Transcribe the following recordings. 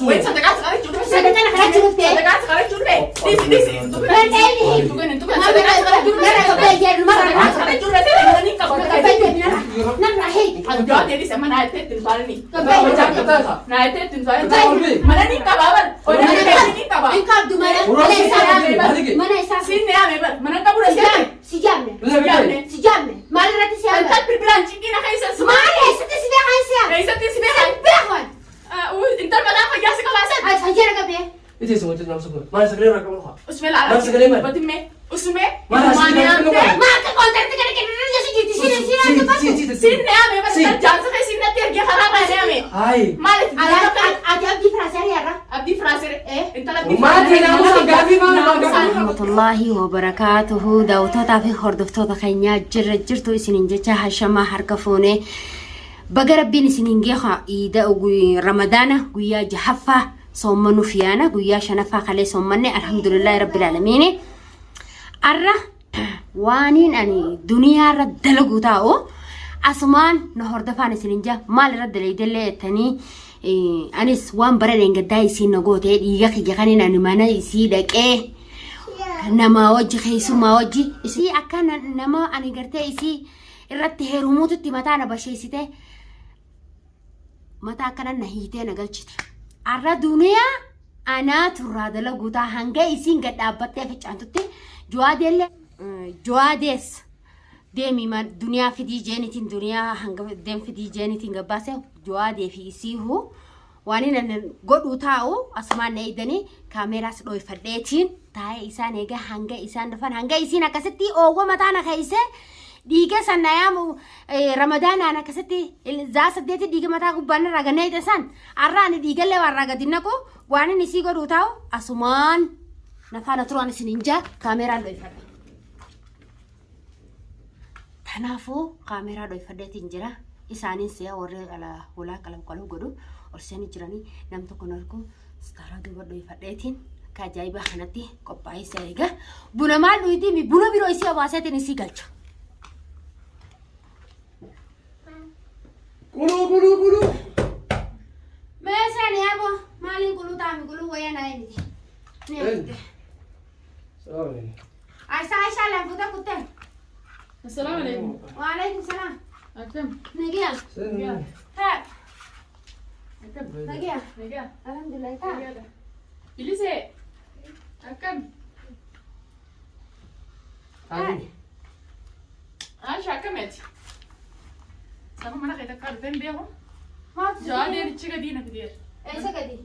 Wait, sadaqaa si kadhachuu dhufe. Sadaqaa na kadhachuu dhufte. Sadaqaa si kadhachuu dhufe. Dhiisi dhiisi. Hin tuqin. Hin tuqin hin tuqin. Sadaqaa si kadhachuu dhufe. Narra gabbee jedhu narra Sadaqaa si kadhachuu dhufe. Mana ni qaba. gabbee jedhu narra narra hee. Addaa deebise amma naa jettee ittiin saalini. Gabbee Naa jettee ittiin saalini. Mana ni qaba bar. Hojii ni qaba. Hin qabdu mana mana isaa mana isaa Siin ni yaame bar. Mana qabu dha si jaamne si jaamne jaamne. si jaamne maal irratti si yaamne Intal bilbilaan cinqiina keessa maal eessatti si beekan si yaamne Eessatti si beekan? si beekan Intal mataa fayyaa si qabaasan. ati fayyaa gabbee Iti sama itu nama semua. Mana segera rakam lu? Usmee laala. Maal sagalee maal? Batimee. Usmee. Maal asii Maal maal yaamte? maal akka koontarti kana kennan jesu jirti si si dubbatu Siin ni yaame bar. Jaarsa kee siin natti ergee karaa irraa ni yaame. Hai. Maal itti ati abdii firaasee har'a Abdii Firaasire. Intala Abdii Maati naamusa gaafii maal Warahmatullaahi wabarakaatuhu daawwattootaa fi hordoftoota keenyaa jirra jirtu isiniin jecha hashamaa harka fuunee baga rabbiin isiniin geeha iida ramadaana guyyaa jahaffaa soommanuuf yaana guyyaa shanaffaa kalee soommanne alhamdulillaahi rabbil aalamiini arra waaniin ani duniyaarra dalagu taa'u asumaan na hordofaan isiniin jaa maal irra dalaydellee jettanii anis waan bara dheengaddaa isiin na gootee dhiiga kiyya kaniin ani mana isii dhaqee namaa wajji keessummaa wajji isii akka nama ani gartee isii irratti heerumuututti mataa na basheessite mataa akkana na hiitee na galchite. Arra duniyaa anaa turraa dalaguu ta'a hanga isiin gad dhaabbattee ficcaantutti juwaadeellee juwaadees deemi duniyaa fidii jeenitiin duniyaa hanga deem fidii jeenitiin gabbaase juwaadee fi isii huu waan inni godhuu taa'u asumaan na eegdanii kaameeraas dhooyfadheetiin taa'ee isaan eegaa hanga isaan dhufan hanga isiin akkasitti oowwa mataa na keeyse dhiiga san na yaamu ramadaanaan akkasitti zaa saddeeti dhiiga mataa gubbaan irraa gannee hidhe san har'a ani dhiigallee waan irraa gadi naqu waan inni isii godhuu taa'u asumaan na faana turaan isin hin jaa kaameeraan dhooyfadha. Kanaafuu kaameeraa dhooyfadheetiin jira. Isaaniin si'a warri ala hulaa qalam qaluu godhu ol seenii jiranii nam tokko narku sitaaraa duuba dhooyfadheetiin akka ajaa'ibaa kanatti qophaa'ee isa eega. Buna maal dhuyitiimi buna biroo isii obaaseetiin isii galcha. Kulu kulu kulu. Meeshaan yaaboo maaliin quluu taa'ame quluu wayyaa naa miti. Ni hafte. Salaam. Aisha Aisha laan kuttee. Assalaamu alaikum. Waalaikum salaam. Akkam. Nagiya. Taa. Akkam. Nagiya. Nagaa. Alhamdulillah taa. Bilisee. Akkam. Adi. Aisha akkameti? Saba mana kee takkaa dhufee hin beeku. Maaltu Jawaadeen ichi gadii na fideera. Eessa gadi?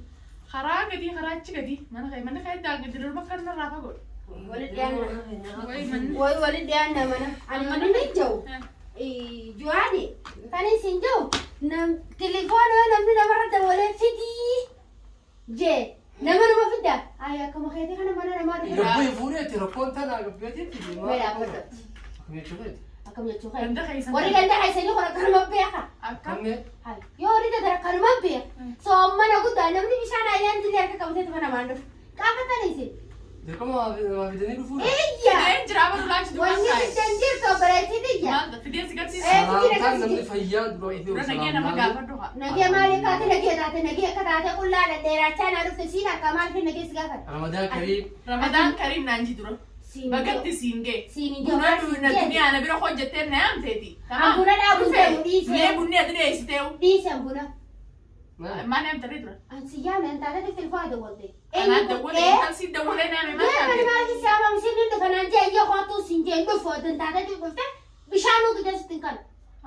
Karaa gadii karaa achi gadii mana kee manni kee daangadi durba kan narraa fagoo. Wali dhiyaanna. Wayi manni. Wayi wali dhiyaanna mana. Ani manni ni jiru. Juwaani kan isin jiru nam tilifoona namni namarra dabalee fidii jee nama nama fidda. Ayi akkuma keetii kana mana namaa dhufe. Gabbu fuudheeti rakkoon tana gabbeetiin fidi. Mee dhaabbadhu. Akkam jechuudha. Akkam jechuu kee. Ganda keessan. Warri ganda keessanii kun akkanuma beeka. Akkam. Kammee. Yoo warri dadara akkanuma beeka. Soommana guddaa namni bishaan ayyaan tillee harka qabatee tufa namaan dhufu. Qaafatan isin. Dirqama waa fidanii dhufuudha. Iyya. Fideen jira bara laachi duwwaa Wanni taa'e. fiddan jirtu obboleettii tiyya. Maal fideen si garsiisa? Eh, fidii Salaamtaan namni fayyaa dura ifi Dura nagee nama gaafadhu haa. Nagee maal kaate nagee taate nagee akka taate qullaa dhedheeraachaa naa dhufte siin akka maal fi nagee si gaafate. Ramadaan kariim. Ramadaan kariim naan ji dura. Siin Bagatti siin ga'e. Siin hin jiru. Buna dhuyna duniyaa na bira hojjettee na yaamteeti. An buna dhaabuun deemu dhiisee. Mee bunni ati dhiyeessiteewu. Dhiisan buna. Maal yaamtee dura? An si yaame an taate telefoona dawwalte. Anaa dawwalee intal siin dawwalee na yaame maal Deemani taate? maal si yaamam siin hin dhufa naan jee iyyoo kootuu siin jee hin dhufu odin taate dhufte bishaanuu gidee sitti hin kanu.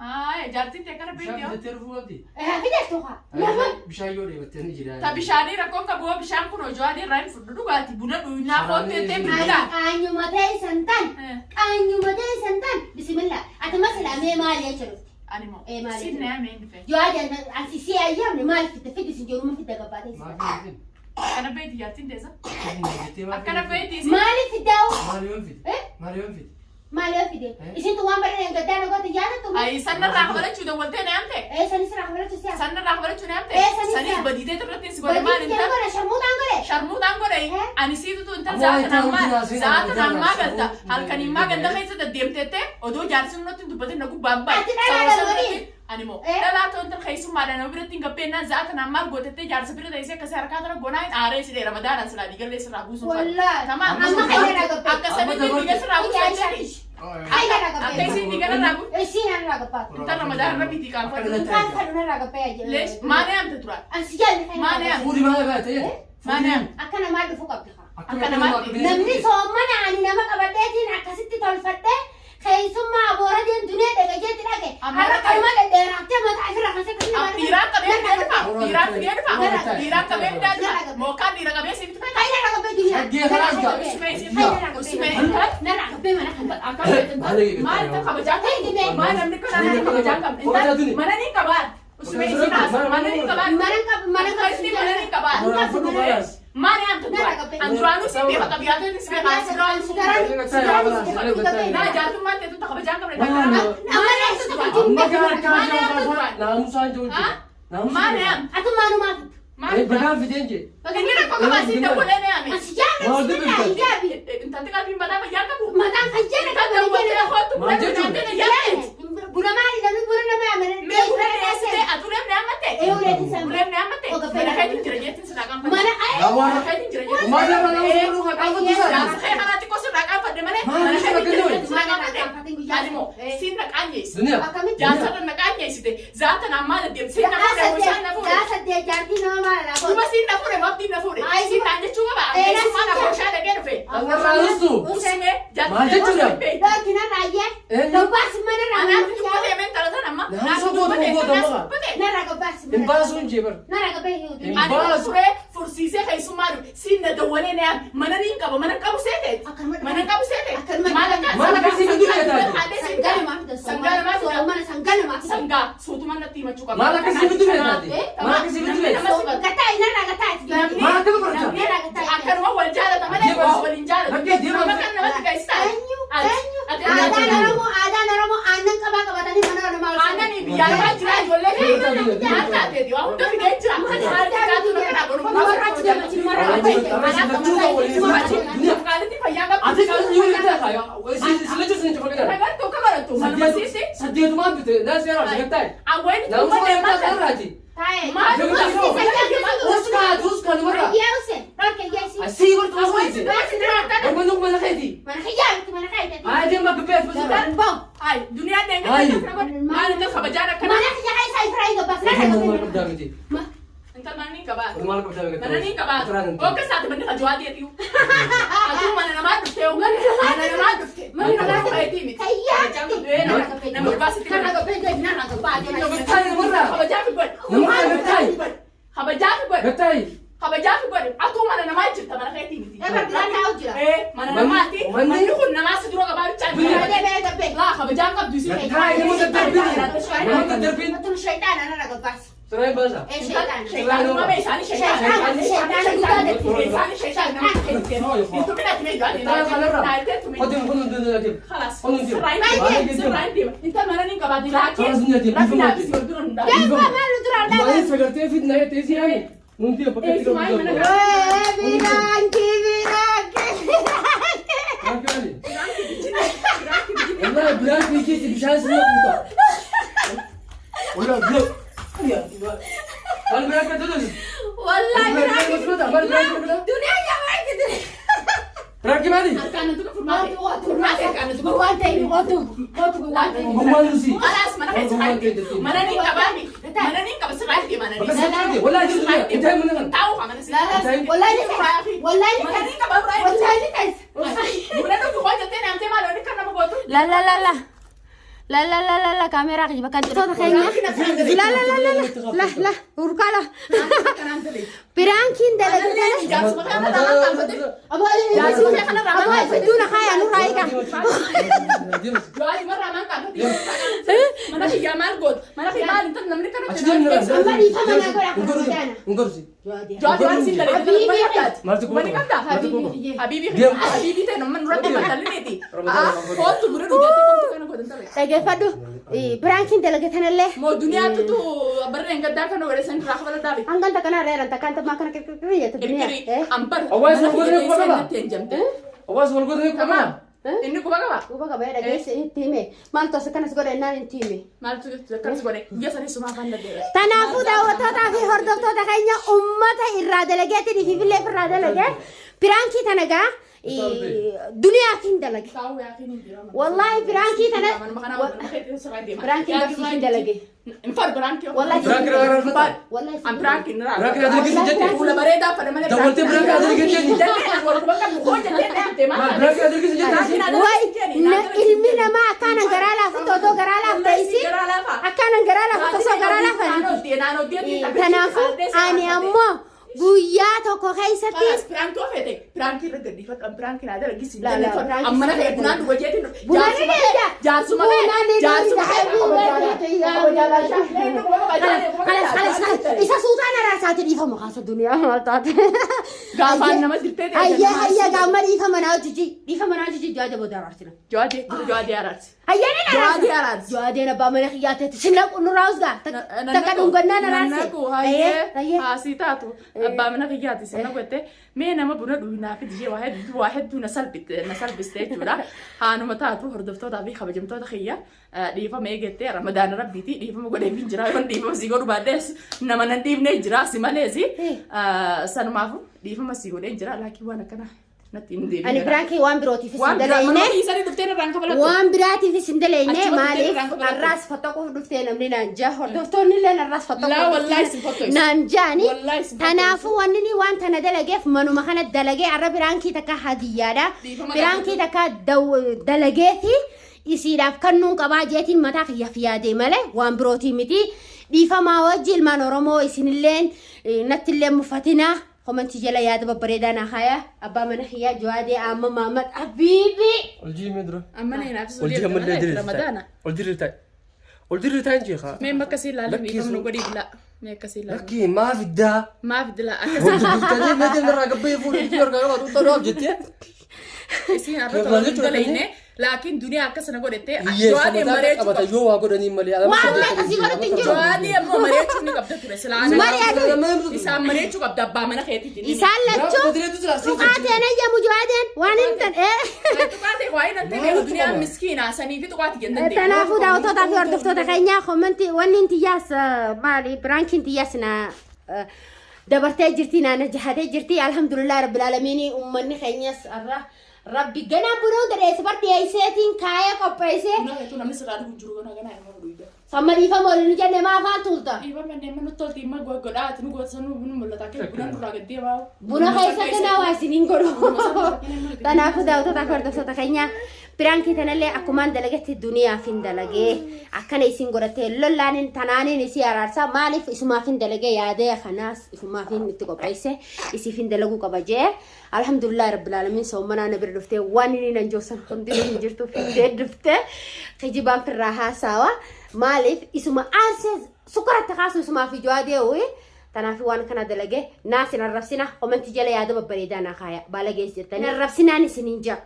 Haa jaartiin ta'e kana Bishaan beekti yoo. fidattee dhufuu qabdi. Eh fideettu haa. Nama Bishaan yoo dheebattee ni jira. Ta bishaanii rakkoon qabu hoo bishaan kun hojii adii irraa hin fudhu dhugaati buna dhuynaa koottee bilbilaa. qaanyuma ta'e san tan qaanyuma ta'e san tan bismillah ati masala mee maali jecha dhufte. Ani moo Eh, maali? siin na yaame hin dhufe. Yoo adi asi si ayyaamne maal fidde fiddi sin jedhu ma fidda gabbaatee. Maal fidin? Akkana beeti jaartiin teessa. Jettee maal Akkana fidin? beeti isin. Maaliif fiddaa'u? Maal yoon fide? Eh? Maal yoon fide? Maal yoo fide? Eh? Isintu waan badhee gaddaa na goote jaalattu. Ayi sanarraa kabalachuu dawwaltee na yaamte. Eh sanis irraa kabalachuu si'a. Sanarraa kabalachuu na yaamte. Eh, sanis Sanis yaa. badiitee irratti si godhe maal Badii intal. godhe sharmuutaan godhe. Sharmuutaan godhe Eh? ani siitu intal Amma zaata itti ammaa hojii naasii zaata nama ammaa jala galta safuu halkan himmaa ganda keessa deddeemteette odoo jaarsi natti hin dubbatin na gubbaan bahe. Ati dhalaa Sababa dhaloo sanatti Ani moo Eh. dhalaa toon tan keessummaadhaan nama biratti hin gabbeenaan za'a tanaan maal gootettee jaarsa bira teessee akkasii harkaa tana gonaa hin aaree sidee ramadaanaan silaa diigallee sirraa buusuun Wallaahi. Tamaam. Amma kayyarraa gabbee. Akka sanitti diiga sirraa buusuun jedhi. Kayyarraa Akka gabbee. isin diiga irraa buusu. Isiin narraa gabbaatu. Intal ramadaan rabbiitii qaanfadhu. Kan kadhu narraa gabbee ajjeeru. Leesh maal yaamte tura? Ansi jaalli Maal yaamte? Fuudhi maal baate? Maal yaamte? Akka namaa dhufu qabdi haa. Akka namaatti. Namni soomana ani nama qabadheetiin akkasitti tolfadhee keessummaa boora deemtunee dhaqa jeetti dhaqe. Amma Har'a kanuma dhedheerattee mataa ofirraa kan seqasni maal Dhiiraa qabee fidee dhufa. Dhiiraa fidee dhufa. Dhiiraa qabee fidee dhufa. Mookaan dhiira qabee siif dhufa. Kayyarraa gabbee duniyaa. Shaggee kalaas ga'a. Usmee intal. Narraa gabbee mana kana. Akka maal ta kabajaa qabdu? Maal namni kana nama kabajaa qabdu? Intal mana ni qabaa. Usmee isin haasa. Mana ni qabaa. Mana qab mana qab. Akkasitti mana ni qabaa. Maal yaamte dura? An duraanuu si beeka qabiyyaatiin si beeka. As duraanuu Naa jaartummaan teetu ta kabajaa qabne. Amma harkaa naamusaan jiru. Maal yaamte? Ati maalumaa fiddu. Maal? Bagaan fideen jee. Inni rakkoo qabaa si dawwalee ni yaame. Asi jaalladhu ijaabi. Intalti qalbiin mataa fayyaa qabu. Mataan fayyaa Intal dawwalee kootu Maal jechuudha? Buna maali namni buna nama yaamane. Mee ulee dhiyeessitee ati uleem ni hammatte? Ee ulee dhiyeessee. Uleem ni hammatte? Mana keetiin jira jeettiin sirraa qaanfadhe. Mana Mana keetiin jira jeettiin. Maal irraa naamusa godhuu haa qaanfattu isaa? Jaarsa kee kanaa xiqqoo sirraa qaanfadhe malee. Maal Mana ishee keetiin jira bakka jeettiin sirraa qaanfadhe. Ani moo siin na qaanyeessite. Duniyaa. Akkamitti? Jaarsa irra na qaanyeessite. Zaata na ammaa deddeemte. Siin na fuudhe moo isaan na fuudhe? Gaafa jaartii nama maal laa Duba siin na fuudhe mabdiin na fuudhe. Ay, Siin naan jechuu qaba. Ee, Keessummaa na na fooshaa dhaqee dhufe. Anarraa nustu. Usmee Maal jechuudha? Dhooki narraa ayyee. Eenyu? Gabbaasi mana Anaaf irraa. dubbatee meen talatan amma. Naamusa goota goota maqa. Dubbate. Narraa gabbaasi Hin mana. baasuun jee bar. Narraa gabbee hiutu. Hin Ani baasu. furee fursiisee keessummaa dhufe siin na dawwalee na yaame mana niin qaba mana qabu seete Akkanuma mana qabu seete Akkanuma maal akka Maal akkasii fiduu feetaati? Sangaa namaa fida. Sangaa namaa fida. Soomana sangaa namaa fida. Sangaa suutuma natti himachuu qaba. Maal akkasii fiduu feetaati? Maal akkasii fiduu feetaati? Gataa narraa gataa itti Namni Maal akkami qorata? namni akkanuma wal jaalata malee waa wal hin jaalatu. Lakkee deema. Nama kan namatti ga'isaa. Eenyu? Eenyu? Aadaan Oromoo aadaan Oromoo aannan qabaa qabatanii mana namaa ol Aannan biyya alaa jira ijoollee fi maal taateeti waa hunda fidee jira. Maal xiqqaatu nama kanaa godhu. Qaalitti fayyaa qabdu. Ati kan yoo ta'e kaa sila jechuun hin cufaqidha. Nagartuu akka barattu manuma siisi. Saddeetumaan bite naa seera sagantaa. Awween Naamusa uummanni godhuu maal irraati. Taa'ee. Maal Uskaa uskaa numarraa. Iyyaa use. Dhorke iyyaa isi. Asii bartu usuu Baasi dura. Nama nuku mana keeti. Mana xiyyaa miti mana xiyyaa. Aadee ma gabbee as basuudha. Baw. Ay, duniyaan deengee maal intal kabajaan akkana. Mana xiyyaa isaa ifraa gabbaas. Narraa Maal gabbee. qabdaa miti. Intal mana niin qabaa. Maal qabdaa miti. Mana niin qabaa. Okka isaati manni kajuwaa deetiyu. Atuu mana namaa dhuftee mana namaa dhufte. Mana namaa dhufeetii miti. Xiyyaa. Nama baasitti Narraa gabbee narraa gabbaa. Gattaayi namarraa. kabajaa fi godhe. Nama kana gattaayi. Kabajaa fi godhe. Gattaayi. Kabajaa fi godhe. Atuu mana namaa jirta mana keetii miti. Ebar biraan taa'u jira. Ee mana namaati. Manni kun namaa si dura qabaa bichaa Gabbee gabbee. Laa kabajaan qabdu isin. Gattaayi nama daddarbin. Nama daddarbin. Tun shayxaana narraa gabbaasi. Siree baasa. Ee shayxaana. Shayxaanummaa isaanii shayxaana. Isaanii shayxaana. Gattaayi kanarraa. Qotiin kun hundi adeem. خلاص Kun hundi. انت مرني قبادي لكن خلاص dunya deem. لا في لابس يردون Deemaa maal dura Maal dhaabaa. sagartee fidna jettee si yaani. Nuti bakka itti Ismaa'il mana qabdu. Ee biraanki biraanki. والله بلاك بيجي بشان سنة قوتا والله بلاك مال بلاك تدرس Wallaahi biraanki. مال بلاك تدرس Duniyaa yaa maal بلاك مالي Waan ta'e qotu qotu waan ta'e. هو نسي خلاص ما انا منني قبامي منني قبس رايح منني بس والله جبت انت من انا تاو خمس Wallaahi ni ta'e. Wallaahi ni ta'e. منني قبام رايح Wallaahi ni ta'e. منني بخوجة تاني عم تعمل انا كنا بقول La la la la. La la la la la kamera kiyya bakka jirtu keenya. La la la la la la la urkala. Piraankiin dalagatan. Aboo fidduuna kaayaa nurraa eega. جوازي مرة ما كان mana kiyyaa maal gootu mana kiyyaa maal intal namni kana Amma dhiifama naa godha akka ramadaana. Ngorsi. Jawaadi waan siin dalagee Habiibii Maaltu Mani qabda? Habiibii kiyye. Habiibii Deem. habiibii ta'e namni nurratti maxxanneeti. Ramadaan Kootu gurra dhugaatti kamtu kana godhan ta'e. Dhageeffadhu piraankiin dalagatanillee Moo duniyaatutu barreen gaddaa kana godhe san irraa kafala dhaabe. hangan takana reeran takkaan tammaa kana kirkirkirri jettu duniyaa. Kirkiri ambar. Hawaasa wal godhanii quba qaba. Natti hin jamte. Hawaasa wal godhanii quba qaba. Inni quba qaba. Quba qaba dhageesse itti hime. Maaltu as akkanas godhe jennaan itti hime. Maaltu akkanas godhe? Guyyaa sanii sumaa afaan daddeera. Kanaafuu daawwattootaa fi hordoftoota keenya uummata irraa dalageetiin ifiifillee irraa dalage piraankii tana gaa duniyaaf hin dalage. Wallaahi piraankii tana piraankii barsiisin dalage. Infar piraankii. Wallaahi Piraankii irraa arfata. Wallaahi An piraankii irraa. Piraankii irraa dalagee jette. Fuula bareedaa fadha malee. Dawwaltee piraankii irraa dalagee jette. Jallee wal quba qabnu koo jettee dhaabte maal? Maal piraankii irraa dalagee jette? Waay ilmi namaa akkaanan garaa laafutti otoo garaa laafte isi akkaanan garaa laafutti osoo garaa laafan. Kanaafuu ani ammoo guyyaa tokko keessatti Kalas piraankii ofeete piraankii irra gadhiifadhu an piraankii naa dalagisi La, la, piraankii amma na sirra bunaan dhuga jeetiin dhufe Bunaan ni dheeda. jaarsuma Bunaan ni jaarsuma dheeda. Kalas kalas kalas isa suutaan araarsaati dhiifama kaasa duniyaa maal taate. Gaafaan nama dirtee ta'e Hayyee hayyee gaamma dhiifama naa hojiji dhiifama naa hojiji jawaada booda araarsina. Jawaadee jawaadee araarsi. Hayyee ni Jawaadee araarsa. araarsi. Jawaadeen abbaa mana kiyyaa ta'etti sinna nurraa usgaa takka dhungannaan araarse. Nannaku hayyee haasii taatu abbaa mana kiyyaati sinna gotte mee nama buna dhuunaa fi dijee waa hedduu na salphiste na salphiste jechuudha. Haanuma taatu hordoftootaa fi kabajamtoota kiyya dhiifama eegattee ramadaana rabbiiti dhiifama godhee hin jira yoon dhiifama sii godhu baadhees nama nan dhiifnee jira si maleesi sanumaafu dhiifama sii godhee jira laakiin waan akkana natti hin deebiin. Ani biraankii waan birootiifis hin waan biraa dalayne. mana dhiisanii dhuftee irraan kafalattu. Waan biraatiifis hin dalayne Achuma dhuftee maaliif irraan kafalattu. har'aas fottoquuf dhuftee namni naan jaa hordoftoonni illee har'aas Laa fottoquuf wallaahi si fottoqsu. naan jaani. Wallaahi si fottoqsu. Kanaafuu wanni ni waan tana dalageef manuma kana dalagee har'a biraankii takka hadiyyaadha. Dhiifama Biraankii takka dalagee fi isiidhaaf kennuun qabaa jeetiin mataa kiyyaaf yaadee malee waan birootii miti. Dhiifamaa wajji ilmaan Oromoo isinilleen nattillee mufatinaa. Komantii jala yaada babbareedaa naa haaya. Abbaa mana kiyyaa Jawaadee Amma Maamad Habiibi. Ol jiimee dura. Amma na hinaafisuu Ol jii ammallee deemte diriirtaa. ramadaana. Ol diriirtaa. Ol diriirtaa hin jeeqa. Mee bakka sii ilaalu Lakkii dhiifama nu sun- godhii bilaa. Mee akka sii ilaalu. Lakkii maaf iddaa. Maaf dilaa Ol diriirtaa meetii irraa gabbayee fuudhee fi harkaa qabaatu ta'uu jettee. Isiin har'a Maal tola hin jechuudha dalayne laakiin duniyaa akkasana godhette Hiyyeessa jawaadee mataa mareechuu qabata qabda. yoo waa godhanii malee. Waan akkasii godhutti hin jiru. Jawaadee ammoo mareechuu ni qabda ture silaa. Mari'atu. Isaan mareechuu qabda abbaa mana keetii. Isaan lachuu tuqaateen ayyamu Jawaadeen waan hin ta'e. Tuqaatee waa hin ta'e duniyaan miskiina sanii fi tuqaati jennan deema. Kanaafuu daawwattootaa fi hordoftoota keenyaa komantii wanni hin tiyyaas maali biraankiin tiyyaas na dabartee jirti na jahatee jirti alhamdulillah rabbil aalamiin uummanni keenyas irra rabbi ganaa buna hunda dhiyeesse bar dhiyeesseetiin kaayee qopheessee Buna keetuu namni sirraa dhugu jiru ganaa ganaa nama dhuyda. samma dhiifama waliin nu jenne maa afaan tuulta. Dhiifama deema nutti tolti imma godhaa ati nu goota nu mul'ata akka buna nurraa gad deemaa. Buna keessatti na waa isiniin godhu. Kanaafuu daawwattoota fi hordoftoota keenya piraankii tanallee akkumaan dalagetti duniyaaf hin dalagee akkana isin godhattee lollaaniin tanaaniin isii araarsaa maaliif isumaaf hin dalagee yaadee kanaas isumaaf hin itti qopheesse isiif hin dalaguu qaba jee alhamdulillah rabbil aalamiin soommanaa na bira dhuftee waan inni nan joosan hundinuu hin jirtu fiddee dhuftee kijibaan firraa haasaawa maaliif isuma aarsee sukkaratti kaasu isumaaf ijoo adee'u Tanaaf waan kana dalage naas hin arrabsina komantii jala yaada babbareedaa naa kaaya baala geessi jettanii arrabsinaan isiniin jaa.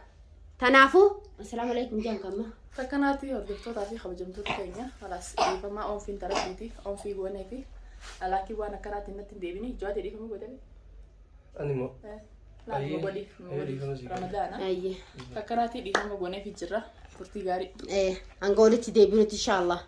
Tanaafuu assalaamu alaikum jaan kamma. Takkanaatti hordoftootaa fi kabajamtoota keenya kalaas dhiifamaa oonfiin tarabbiiti oonfii goonee fi laakiin waan akkanaatiin natti hin deebini jawaadee dhiifama godhame. Ani immoo. Laafuma godhi Dhiifama sii godhe. ramadaana. Ayyee. Takkanaatti dhiifama goonee fi jirra turtii gaarii. Hanga walitti deebinutti inshaallah.